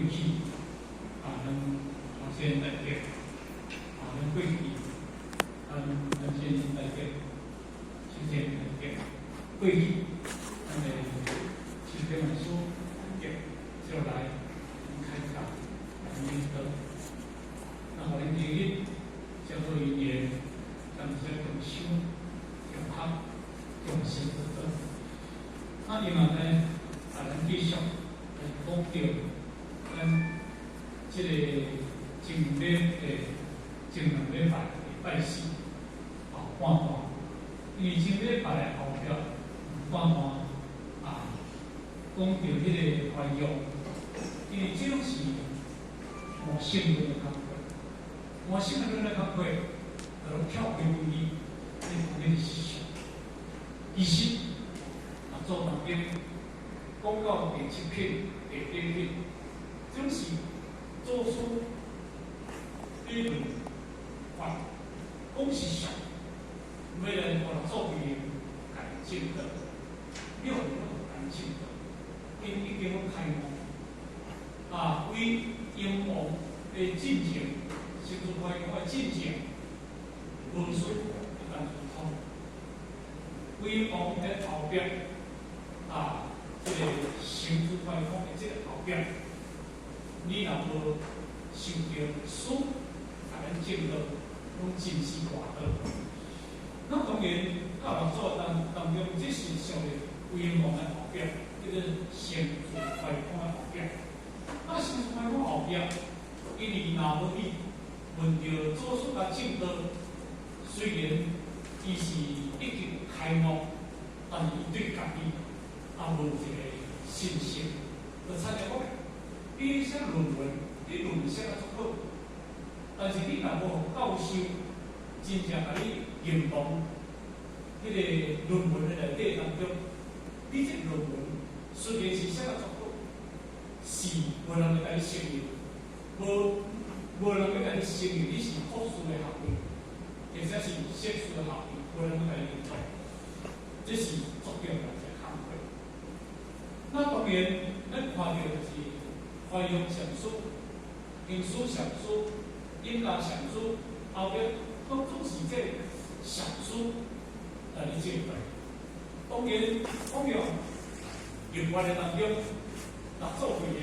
去啊，咱頭先大德啊，咱過去咱先大德，首先大德，過去咱的修天老師大德就來開講，來引導，那予咱今日這好因緣，咱這共修、共學、共生得到。那另外呢，啊，咱繼續來講到咱這個前禮的前兩禮拜的拜四啊，半段，因為前禮拜的後壁半段啊，講到彼個懷用，因為這攏是無性論的工課，無性論的工課，就攏跳開規矩，你講彼個思想，其實啊，做當中講到第七品、第八品，這種是祖師理論法，講是上，欲來予六祖慧能共伊證得，你予伊共伊證得，𪜶已經攏開悟，啊，為閻王的進前，成就懷光的進前，文殊一般通，為王的後壁，啊，這個成就懷光的這個後壁，你若無受著師，共咱證道，攏真是大道。那當然，到六祖當中，這是屬於閻王的後壁，這個成就懷光的後壁。那成就懷光後壁，因為若無去問著祖師共證道，雖然伊是已經開悟，但是伊對家己也無一個信心。就親像講，你寫論文，你論文寫甲足好，但是你若無教授真正共你認同彼個論文的內底當中，你這論文雖然是寫甲足好，是無人會共你承認，無人會共你承認你是博士的學位，或者是碩士的學位，無人會共你認同，這是足重要的一個工課。那當然，咱看著就是懷用禪師、行思禪師、永嘉禪師，後壁攏總是這個禪師來咧證道。當然，講用入法的當中，六祖慧能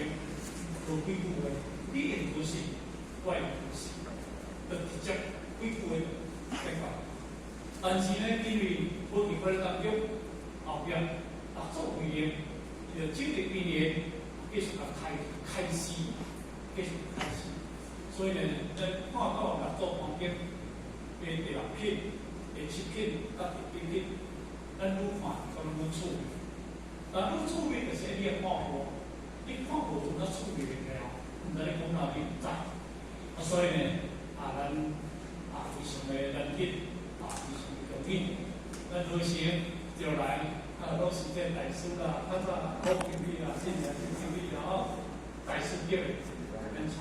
無幾句話，你用出世，我用出世，就直接幾句話解決。但是呢，因為無佇法的當中，後壁六祖慧能伊就整個因緣繼續共開開示，繼續開示。所以呢，咱看到六祖壇經的第六品、第七品佮第八品，咱愈看敢若愈趣味。但愈趣味就是你會看無，你看無就較趣味的哦，毋知你講哪你毋知。啊，所以呢，啊，咱啊非常的難得，啊，非常的容易，咱好時就來啊，攏是這大師啦，較早好朋友啦，真正真經理啦吼，大師級的咱帶。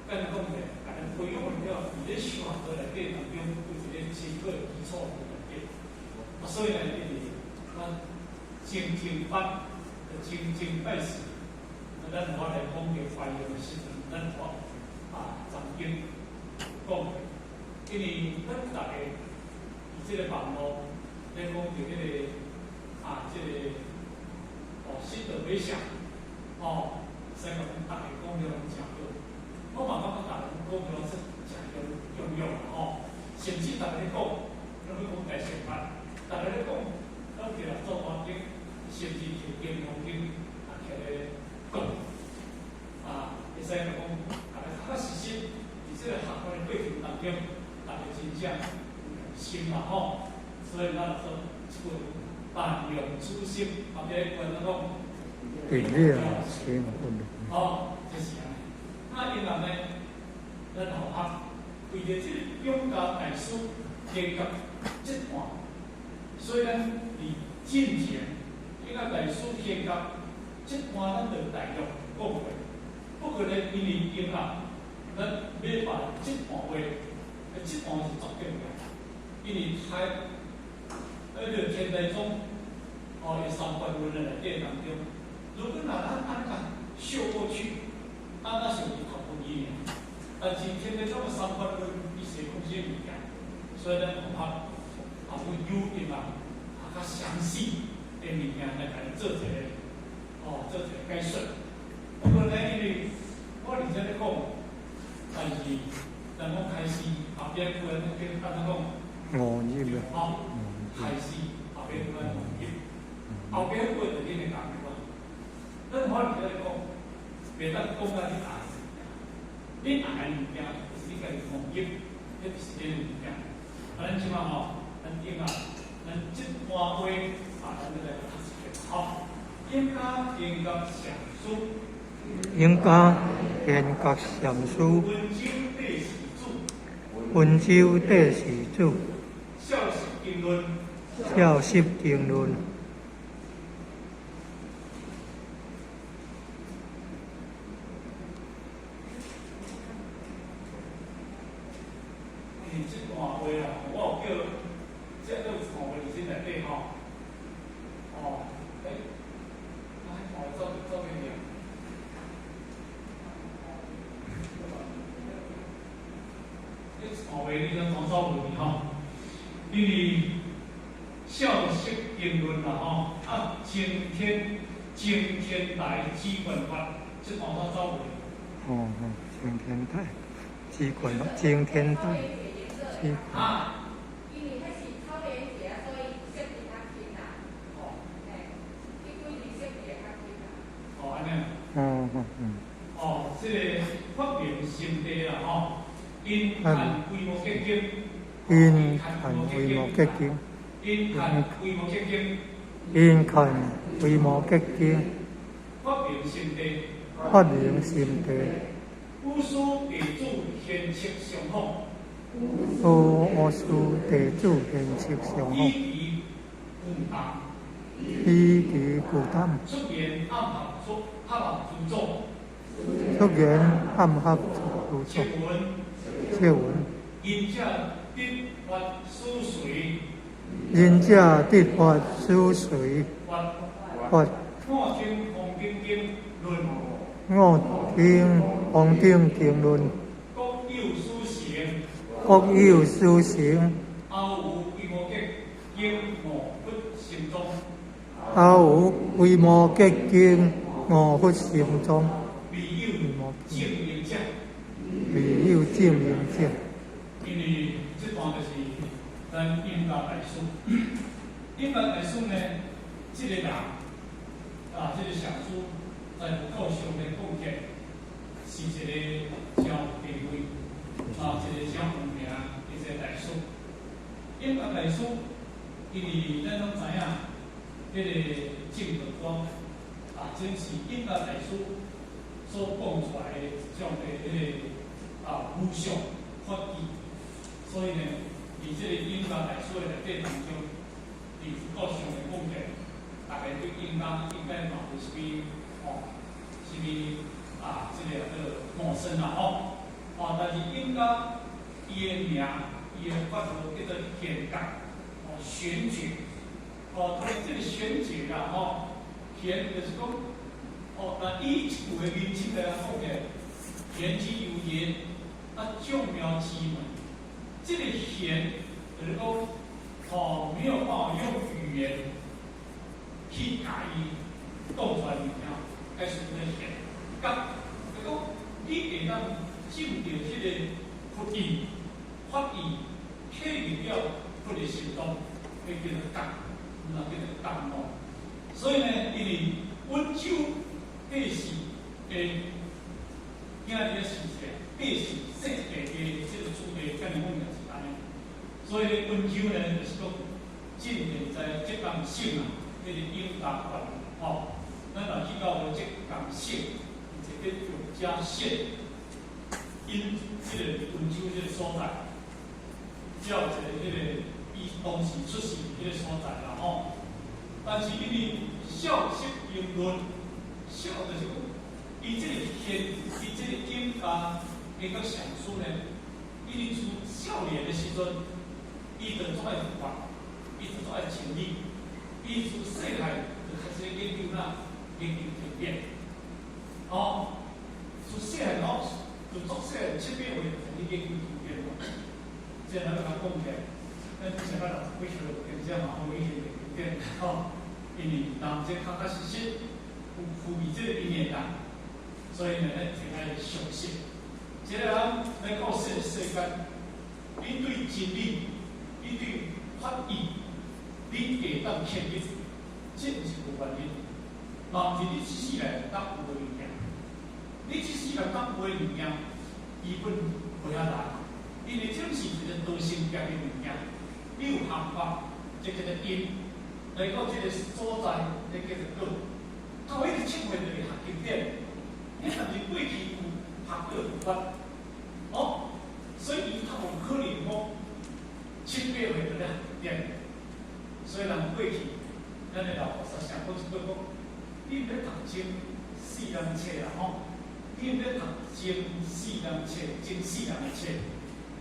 簡單講者，共咱培養了，佇咧修學內底當中有一個深刻的基礎佇內底。啊，所以呢，因為咱靜靜拜，靜靜拜師，啊，咱我來講著懷用的時陣，咱我啊，曾經講過，因為咱逐家佇這個網路咧講著彼個啊，這個哦，新的回響，哦，使講逐家講著攏誠好。我嘛感覺逐人講著攏是誠重重要啦吼，甚至逐家咧講，攏去講大乘法，逐家咧講，攏摕來做壇經，甚至摕金剛經啊摕來講，啊，會使講，逐家確確實實佇這個學問的過程當中，逐家真正有心啦吼，所以咱就說這句但用此心，後壁一句怎講？頂了心分。哦，這是按呢。那因為呢，咱後學為著這個永嘉大師研究這段，所以咱佇進前永嘉大師研究這段，咱就大約講過。不過呢，因為音樂，咱欲把這段話，這段是足重要，因為在彼個天台宗哦，伊三觀論的內底當中，如果若咱按呢共掃過去，三法論一切講這物件，所以咱有法啊，有有用啊，啊較詳細的物件來共伊做一個，哦，做一個解說。不過呢，因為我佇這咧講，但是咱講開示後壁句咱叫按怎講？五入。吼，開示後壁句咱五入，後壁句就恁的工課。咱我佇這咧講，袂當講甲你愛，你愛的物件就是你家己五入，彼就是恁的物件。啊，咱這擺吼，咱頂啊，咱這段話啊，咱來讀一遍，吼。永嘉玄覺禪師，永嘉玄覺禪師，溫州帝釋主，溫州帝釋主，孝實經論，孝實經論。欸，這段話啊，我有叫，這個有一段話佇這內底吼，哦，欸，啊，彼段走走佗去啊？這一段話你攏總走無去吼，因為孝實經論啦吼，啊，青天台止觀法，這段我走無去。哦哦，青天台止觀法，青天台止觀。啊。因為彼是草連結，所以設定較輕啦。哦。嘿，彼幾字設定較輕啦。哦，按呢。嗯嗯嗯。哦，這個發明心地啦吼，因看維摩詰經，因看維摩詰經，因看維摩詰經，因看維摩詰經，發明心地，發明心地，古師弟子賢徹相訪，古師弟子賢徹相訪，以其具談，以其具談，出言暗合出合合諸祖，出言暗合諸祖，切文，切文，仁者得法使隨，仁者得法使隨，法法五聽方頂經論，五聽方頂經論，國有所成，國有所成，後有維摩詰經悟佛心中，後有維摩詰經悟佛心中，未有證明者，未有證明者。因為這段就是咱永嘉大師，永嘉大師呢，這個人啊，這個上師在佛教上的貢獻，是一個真有地位，啊，一個真有名的一個大師。永嘉大師，因為咱攏知影，彼個證道光啊，真是永嘉大師所講出來的這種的彼個啊無上法義。所以呢，佇這個永嘉大師的內底當中，佇佛教上的貢獻，大家對永嘉應該嘛無啥物吼，啥物啊，這個叫做陌生啦吼。哦，但是永嘉伊的名，伊的法號叫做玄覺，哦，玄覺，哦，當然這個玄覺啦吼，玄就是講，哦，那以一句的名稱來講起來，玄之又玄，啊，眾妙之門。這個玄就是講，哦，沒有辦法用語言去共伊講出來物件，該是叫做玄。覺，就講你會當證著這個佛意、法意，體認了佛的心中，彼叫做覺，毋若叫做覺悟。所以呢，因為溫州帝釋的今日是帝釋世界的這個主題，今日講也是按呢。所以溫州呢，就是講進現在浙江省啊，彼個永嘉縣吼，咱若去到浙江省，一個永嘉縣，𪜶這個溫州這個所在，才有一個彼個伊當時出世彼個所在啦吼。但是因為孝實經論，孝就是講，伊這個玄，伊這個永嘉玄覺禪師呢，伊佇少年的時陣，伊就足愛佛法，伊就足愛真理，伊自細漢就開始研究哪，研究經典。哦，自細漢哦，自足細漢七八歲就開始研过去经典哦。這咱共講起來，咱之前捌60幾歲經典嘛，有以前的經典吼，因為人這確確實實有具備這個因緣啦，所以呢，咱就愛相信。這個人來到這個世間，你對真理，你對法義，你會當虔誠，這毋是無原因。嘛毋是你這世人當有的物件，你這世人當有的物件，基本無遐難，因為這是一個多性別的物件，你有方法，這叫做因，來到這個所在，這叫做果。到彼個七歲就會學經典，你但是過去有學過佛法，哦，所以伊較無可能講七八歲就咧學經典。所以人過去，咱的老菩薩成講一句講，你欲讀前世人冊啦吼，你欲讀前世人冊，前世人的冊，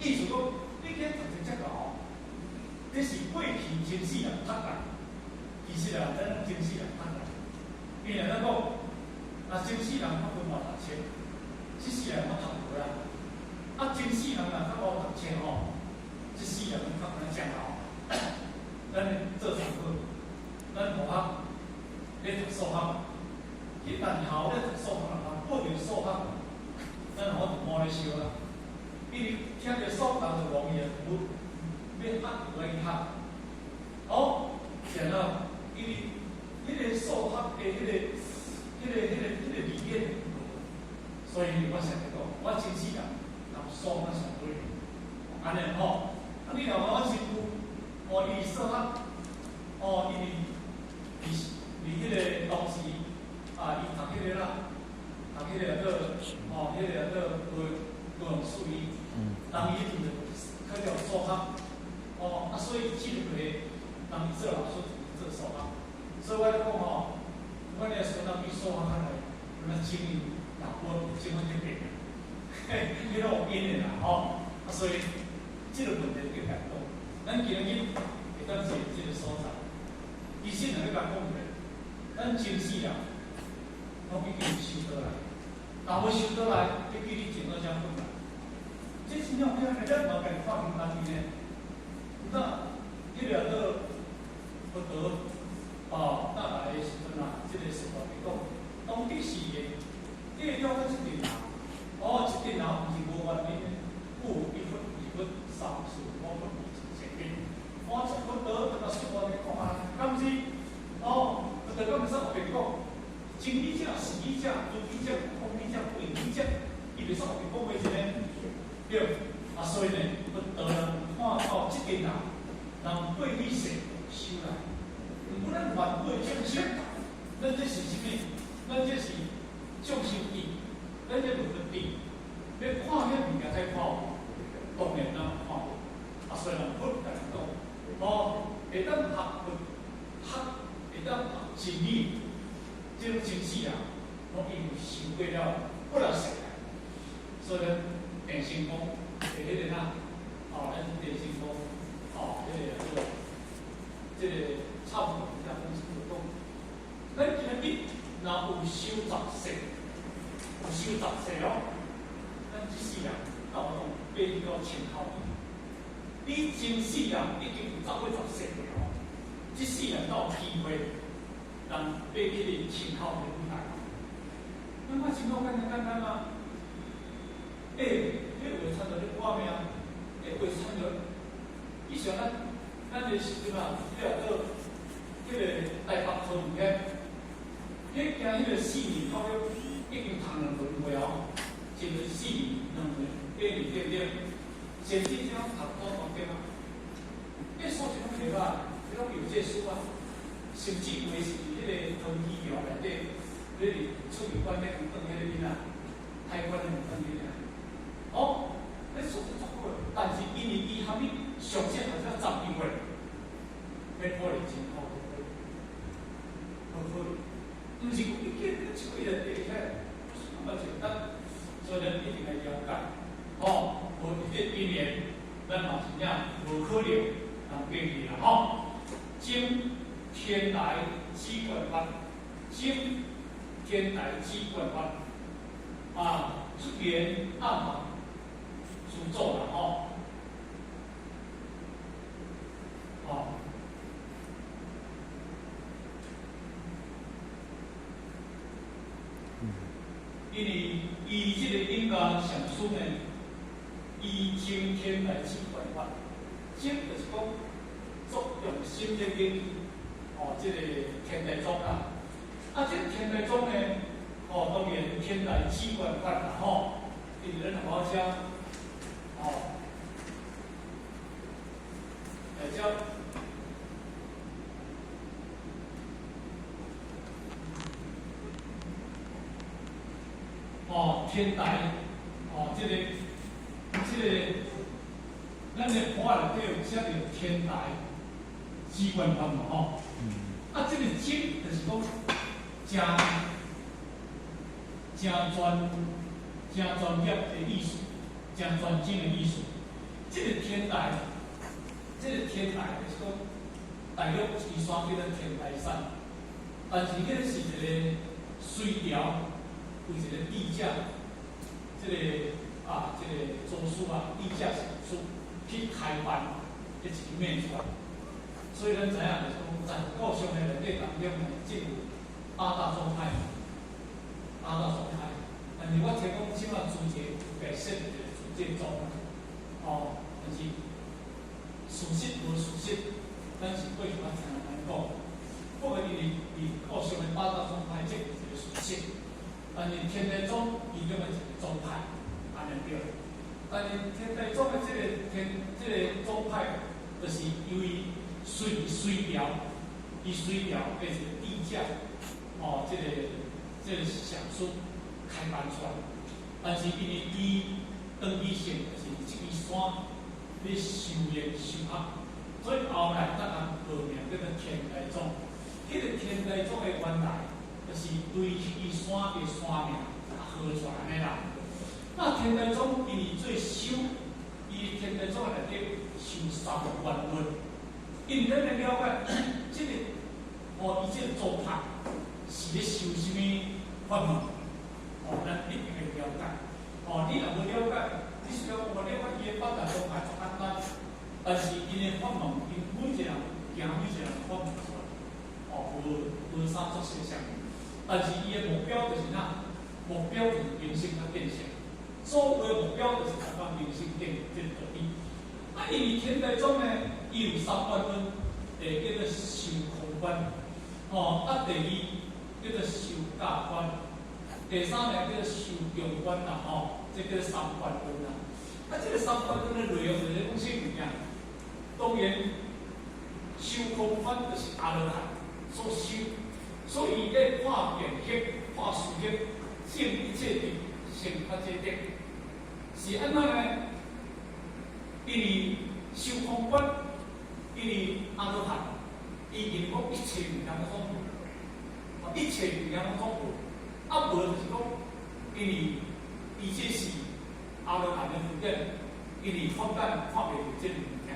意思講你去讀冊這個吼，這是過去前世人讀來，其實啊，咱攏前世人讀來。因為咱講，啊前世人較無讀冊，這世人我讀無啦。啊前世人若較無讀冊吼，這世人較難講吼。咱做上好，咱學校咧讀數學，去大學咧讀數學啊，報著數學，咱我就無咧燒啦。因為聽著數學就容易，無欲學就愛去學。哦，然後因為彼個數學的彼個理念，所以我成日講，我前世人讀數學上好，按呢吼。啊，你若講我親舅，哦，伊數學，哦，因為伊佇彼個當時啊，伊讀彼個啦，讀彼個叫做哦，彼個叫做高雄樹醫，人伊就去叫數學，哦，啊，所以這個人伊做老師做數學，所以我咧講吼，阮的孫仔比數學較來，那精英若無精英就變，嘿，彼攏有因的啦吼，啊，所以這個問題就共講，咱今日會當坐這個所在，其實若欲共講者，咱前世人攏已經修倒來，若無修倒來，欲叫你前到遮轉來，這真正有影，咱嘛家己看清家己呢。那彼個叫佛陀哦，帶來的時陣啊，這個說法來講，當彼時的，你會了解這陣人，哦，這陣人毋是無原因的，有一佛二佛三四五佛二千遍。哦，這佛陀這個說法來講啊，敢是？哦，佛陀敢會使烏白講，真理者、實義者、如理者、空理者、偽理者，伊袂使烏白講話一個，對。啊，所以呢，佛陀人看到這陣人，人過去世修來，毋過咱凡夫的眾生，咱這是啥物？咱這是眾生智，咱這無佛智，欲看彼物件才看有，當然咱看無。啊，所以人佛共咱講，哦，會當學佛，學會當學真理，這種前世人，攏已經修過了，不了世來。所以咱鄭成功的彼個哪，哦，咱鄭成功，哦，彼個叫做這個差不多，這講講，咱今日若有修十世，有修十世哦，咱這世人到講爬到青口。你前世人已經有走過十世了哦，這世人才有機會，人爬去個青口的舞台。咱看青口簡單簡單啊，欸，彼話參像咧掛命，欸，話參像，以前咱的時陣啊，彼個做彼個台北科技遐，彼行彼個4年教育已經讀兩輪過哦，一輪四年，兩輪八年對不對？甚至這種讀高中對嗎？彼素質攏袂歹，彼攏有這書啊。甚至有的是佇彼個唐基橋內底，咧佇出入關咧轉彼個囡仔，台灣的轉彼個。哦，彼素質足好，但是因為伊含伊上少學才12歲，彼可能真好，無可能，毋是講你叫你一個人會起來，不是那麼簡單，所以咱一定愛了解。哦，無這個因緣，咱嘛真正無可能人過去啦吼。經天台止觀法，經天台止觀法，啊，出言暗法，始祖啦吼。哦。因為伊這個頂家上師呢，伊精天來止觀法，精就是講足用心咧研究，哦，這個天台宗啦。啊，這個天台宗呢，哦，當然天台止觀法啦，吼，因為咱若講遮，哦，來遮。哦，天台，哦，這個，咱的簿仔內底有寫著天台止觀法嘛，吼。啊，這個精就是講誠誠專、誠專業的意思，誠專精的意思。這個天台，這個天台就是講大陸一支山叫做天台山，但是彼個是一個隋朝。有一個智者，這個啊，這個祖師啊，智者上師去開辦的一個名出來，所以咱知影就是講，在佛教上的內底當中呢，這有八大宗派，八大宗派。但是我聽講這馬諸節有設一個諸節宗，哦，但是事實無事實，咱是過去捌聽人講。不過因為佇佛教上的八大宗派，這是一個事實。但是天台宗其中的一個宗派，按呢對。但是天台宗的這個天這個宗派，就是由於隋隋朝，伊隋朝的一個智者，哦，這個上師開辦出來。但是因為伊長期性就是這支山咧修煉修學，所以後來才共號名叫做天台宗。彼個天台宗的原來，就是對彼支山的山名號出來的啦。那天台宗因為做修，伊天台宗內底修三觀論，因為咱來了解，這個哦，伊這個做法是咧修啥物法門？哦，咱一定會了解。哦，你若無了解，你是講我了解伊的八大宗派足簡單，但是𪜶的法門，𪜶每一個人行每一個人法門出來，哦，無無啥足相像。但是伊的目標就是啥？目標就是明心佮見性。所有的目標就是達到明心見這個道理。啊，因為天台宗呢，伊有三觀論，第一叫做修空觀，哦，啊，第二叫做修假觀，第三呢叫做修中觀啦，吼，這叫做三觀論啦。啊，這個三觀論的內容就是講啥物件？當然，修空觀就是阿羅漢所修。所以伊咧破見惑、破思惑，證一切智，成佛這德，是按怎呢？因為修空觀，因為阿羅漢，伊認為講一切物件攏總無，一切物件攏總無，啊無就是講，因為伊這是阿羅漢的佛典，因為法眼看袂著這個物件，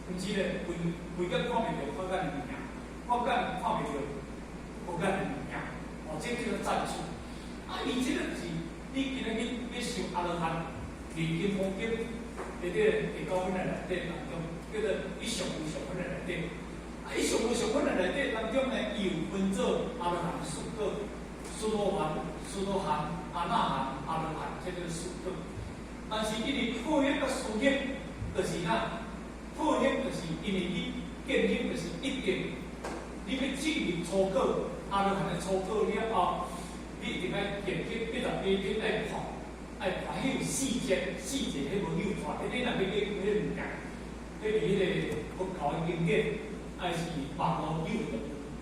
毋是咧，規規眼看袂著法眼的物件，法眼看袂著。無眼的物件，哦，這叫做暫處。啊，伊這個是，你今日去欲修阿羅漢，佇金剛經佇這個第九品的內底當中，叫做一相無相分的內底。啊，一相無相分的內底當中呢，伊有分做阿羅漢四果、須陀洹、須陀含、阿那含、阿羅漢，這叫四果。但是因為破惑佮思惑，就是啥？破惑就是因為你見惑，就是一定你欲進入初果。阿羅漢的初果了後，你一定愛見去八十八品愛看，愛看，彼有四節，四節彼無有看。你若欲去彼個物件，彼佇彼個佛教的經典，愛是網路有的。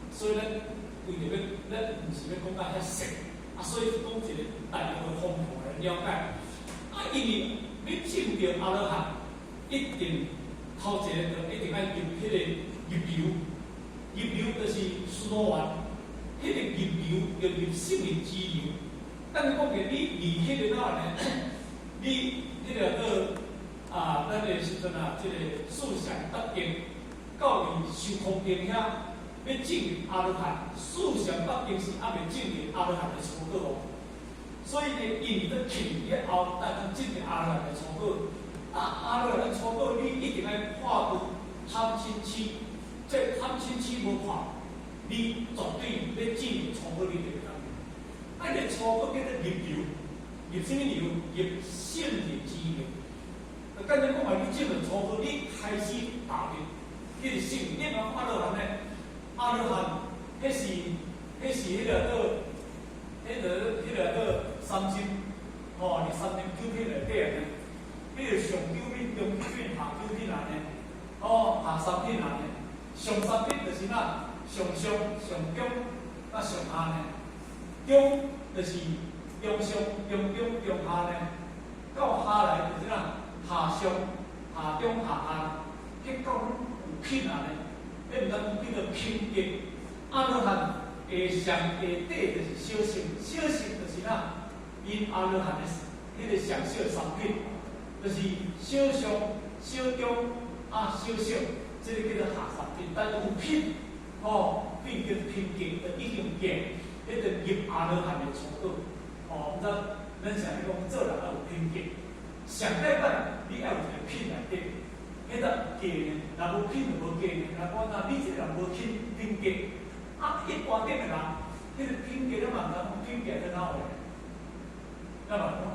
所以咱為著欲，咱毋是欲講甲遐細，啊，所以講一個大約的方向來了解。啊，因為欲證著阿羅漢，一定頭一個就一定愛入彼個入流，入流就是須陀洹。彼個入流叫入聖人之流，等於講嘅你離彼個哪呢？你彼個做啊，咱的時陣啊，這個四禪八定到佇修空定遐，欲證入阿羅漢，四禪八定是猶未證入阿羅漢的初果哦。所以呢，因為欲去以後，才通證入阿羅漢的初果。啊，阿羅漢初果，你一定愛破除貪嗔痴，這貪嗔痴無破，你絕對欲證入初果，你就會當。啊，這初果叫做入流，入啥物流？入聖人之流。啊，簡單講啊，你證入初果，你開始踏入彼個聖，你講阿羅漢呢？阿羅漢，彼是彼個叫三心，吼，佇三心九品內底呢，彼個上九品、中九品、下九品按呢，哦，下三品按呢，上三品就是哪？上上、上中、啊上下呢？中就是中上、中中、中下呢，到下來就是哪？下上、下中、下下，結果有品按呢，彼毋通叫做品格。阿羅漢下上下底就是小乘，小乘就是哪？𪜶阿羅漢的彼個上小三品，就是小上、小中、啊小小，這個叫做下三品。但有品，吼，品叫品格，就已經見，彼個入阿羅漢的初果。吼，毋知咱成日講做人愛有品格，上底擺你愛有一個品內底，彼個格呢，若無品就無格呢。若講若你這個人無品品格，啊，一般頂的人，彼個品格咱嘛毋知講品格佇哪位。咱嘛講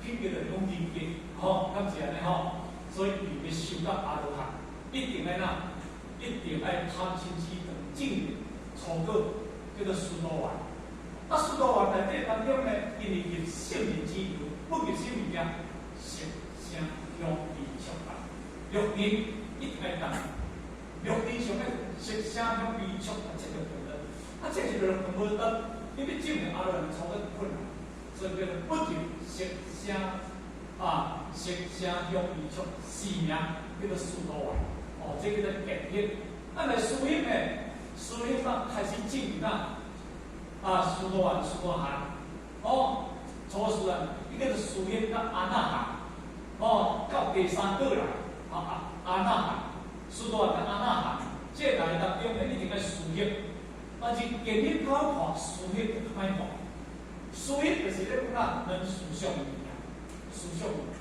品格就是講人格，吼，敢是按呢吼？所以伊欲修到阿羅漢，一定愛哪？一定愛貪嗔痴斷證初果，叫做須陀洹。啊，須陀洹內底當中呢，因為入聖人之流，不入啥物件？色聲香味觸法，六根一定愛斷，六根上愛色聲香味觸法這個斷了。啊，這是六根無斷，你欲證明阿羅漢初果困難，所以叫做不入色聲啊，色聲香味觸四名叫做須陀洹。哦，這叫做見行。啊，來思行呢？思行當開始證入啊，啊，須陀洹、須陀含，哦，初須啊，伊叫做思行佮阿那含，哦，到第三個來，啊阿那含，須陀洹佮阿那含，這來當中呢，一定愛思行。但是見行較好看，思行就較歹看。思行就是咧講啊，能思想物件，思想物件。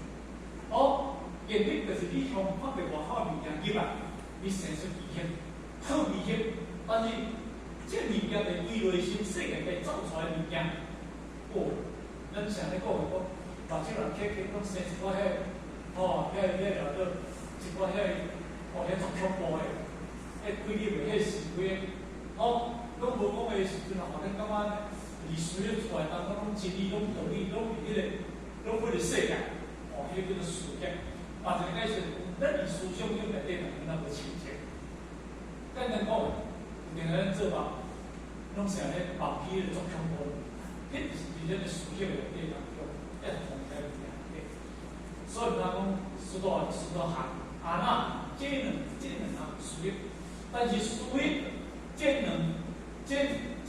哦，見行就是你向看著外口物件入來，你生出疑惑，好疑惑，但是這物件是對內心世界內造出來物件。哦，咱成日講講，目睭人瞌瞌攏生一寡彼，吼，彼叫做一寡彼，哦，彼足恐怖的，彼對你袂彼是非，吼，攏無講的時陣啊，互咱感覺歷史出來當中攏真理，攏道理，攏佇彼個，攏彼個世界，哦，彼叫做思想。啊，一個解釋，咱佇思想頂內底，咱無清淨。簡單講，有定咱做夢，攏成咧夢起咧足恐怖，彼就是佇咱的思想內底當中，一同在物件內底。所以毋通講須陀洹、須陀含、阿那，這兩項思想，但是思想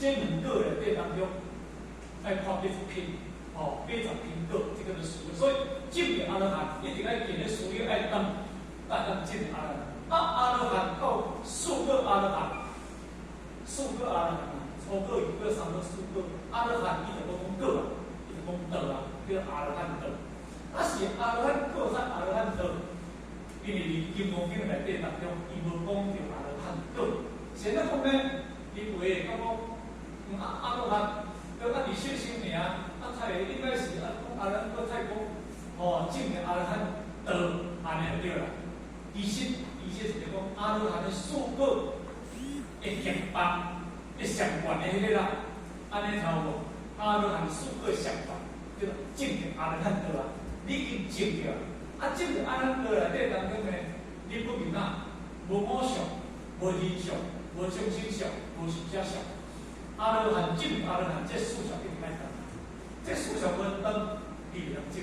這兩個內底當中，愛看80品，吼，80品果，這個做思。所以證入阿羅漢一定愛見咧思想愛當，才會當證入阿羅漢。啊，阿羅漢到四果阿羅漢，四果阿羅漢，初果、二果、三果、四果，阿羅漢伊就無講果啊，伊就講道啊，叫阿羅漢道。啊是阿羅漢果才阿羅漢道，因為佇金剛經內底當中，伊無講著阿羅漢果。是按怎講呢？伊有的會感覺，啊阿羅漢，閣啊佇小乘爾，啊太應該是啊講阿羅漢果太講，吼證明阿羅漢道，按呢就對啦。其實是講阿羅漢的四果會結縛，會相關的彼個啦，按呢聽有無？阿羅漢四果相關，叫做證得阿羅漢道啊！你已經證著，啊證著阿羅漢道內底當中呢，你不僅啊無我相、無人相、無眾生相、無壽者相。阿羅漢證阿羅漢，這四相一定愛斷，這四相無斷，伊會當證。